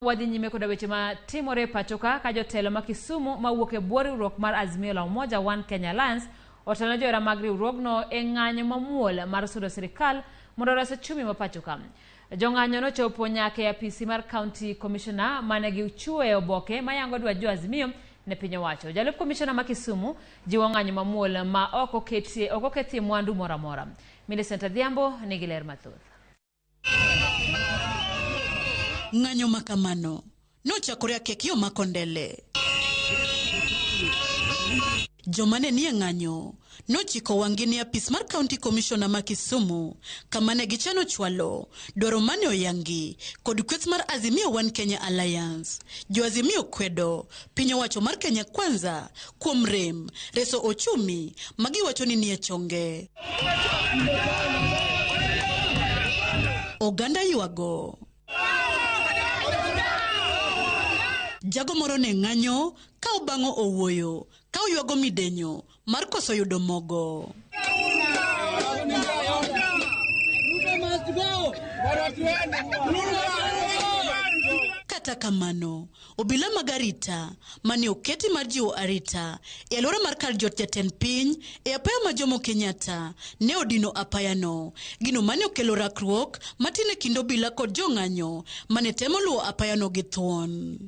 Wadhi nyime koda weche ma timore e pacho ka ka jotelo ma Kisumu mawuok e bwo riwruok mar Azimio la Umoja One Kenya Alliance otelo ne johera mag riwruogno e ng'anyo mamuol mar sudo sirikal mondo ores ochumi ma pacho ka. Jong'anyo nochopo nyaka e apisi mar County Commissioner mane gichiwoe oboke mayango dwach jo Azimio ne piny owacho. Jalup komishona ma Kisumu jiwo ng'anyo mamuol ma ok oketie ok okethie mwandu moro amora. Millicent Adhiambo nigi ler mathoth. Ng'anyo ma kamano nochakore akek yo ma Kondele. Joma ne nie ng'anyo nochiko wang'gi ne apis mar County Commissioner ma Kisumu kama ne gichano chwalo dwaro mane oyangi kod kweth mar Azimio One Kenya Alliance. Jo Azimio kwedo piny owacho mar Kenya Kwanza kuom rem reso ochumi ma giwacho ni nie chonge. Oganda ywago. Jago moro ne ng'anyo ka obang'o owuoyo ka oywago midenyo mar koso yudo mogo. Kata kamano, obila mag arita mane oketi mar jiwo arita e alwora mar kar jot jatend piny e apaya ma Jomo Kenyatta ne odino apayano, gino mane okelo rakruok matin e kind obila kod jong'anyo mane temo luwo apayano gi thuon.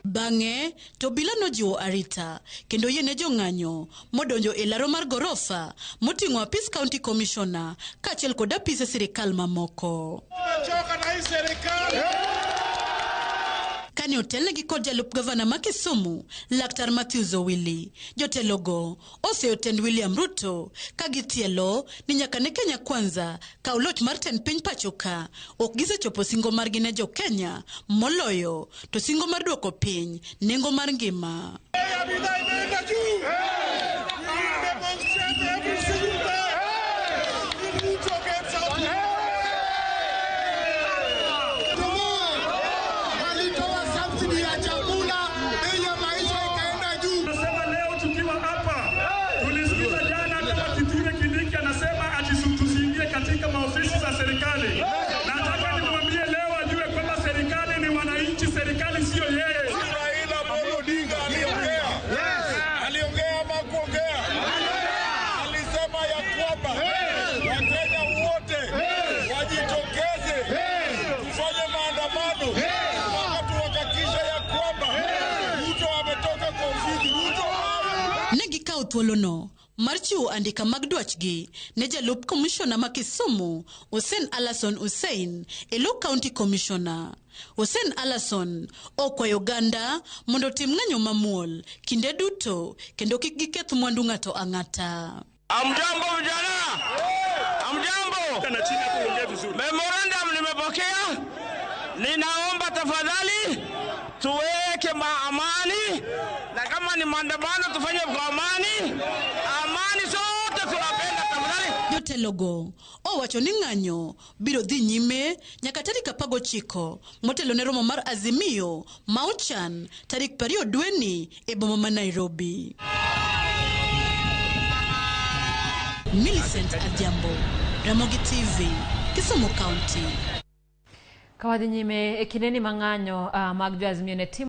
Bang'e to obila nojiwo arita kendo yiene jong'anyo modonjo e laro mar gorofa moting'o apis County Commissioner kaachiel kod apise sirikal mamoko. Kane otelnegi kod jalup gavana ma Kisumu, Laktar Mathews Owili, jotelogo oseyo tend William Ruto ka githielo ni nyaka ne Kenya Kwanza kaw loch mar tend piny pachoka ok gisechopo singo margi ne jo Kenya moloyo to singo mar duoko piny nengo mar ngima. Walitoa subsidy ya chakula, bei ya maisha ikaenda juu. Nasema leo tukiwa hapa, tulisikiza jana kama Kithure Kindiki anasema ati tusiingie katika maofisi za serikali. Nataka nimwambie leo ajue kwamba serikali ni wananchi, serikali siyo yeye. Raila Amolo Odinga aliongea. Aliongea ama kuongea? Alisema ya kwamba Wakenya wote wajitokeze tufanye maandamano mpaka tuhakikishe ya kwamba Ruto ametoka kwa ofisi. Ruto out! Ne gikawo thuolono mar chiwo andika mag dwachgi ne jalup komishona ma Kisumu Hussein Alason Hussein e lo County Commissioner. Hussein Alason okwayo oganda mondo otim ng'anyo mamuol kinde duto kendo kik giketh mwandu ng'ato ang'ata. Amjambo vijana, amjambo. Na chini hapo uongee vizuri. Memorandum nimepokea, ninaomba tafadhali tuweke amani, na kama ni maandamano tufanye kwa amani. Amani sote tunapenda, tafadhali. Jotelogo owacho ni ng'anyo biro dhi nyime nyaka tarik 19 motelo ne romo mar Azimio ma ochan tarik 20 dweni e boma ma Nairobi. Millicent Adhiambo, Ramogi TV, Kisumu County. Ka wadhi nyime e kindeni ma ng'anyo mag jo Azimio ne timo